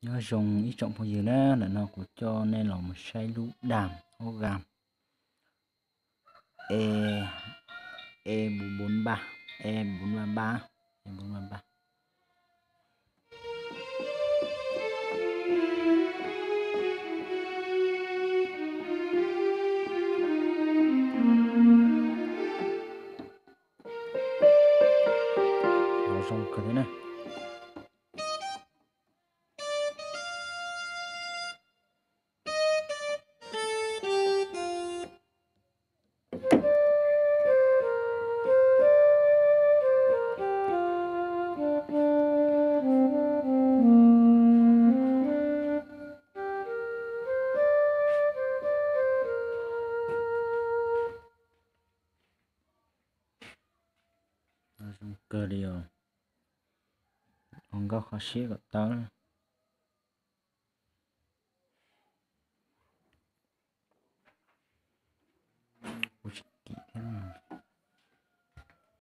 Nyob zoo ib tsoom phooj ywg na, ntawm no kuv coj nej los mus saib lub dam hauv gas. E, e bốn bốn ba, e bốn ba ba, e bốn ba ba. Nov zoo kawg thiab na. Zoo kawg li os. Ua nkauj kho siab kom tau.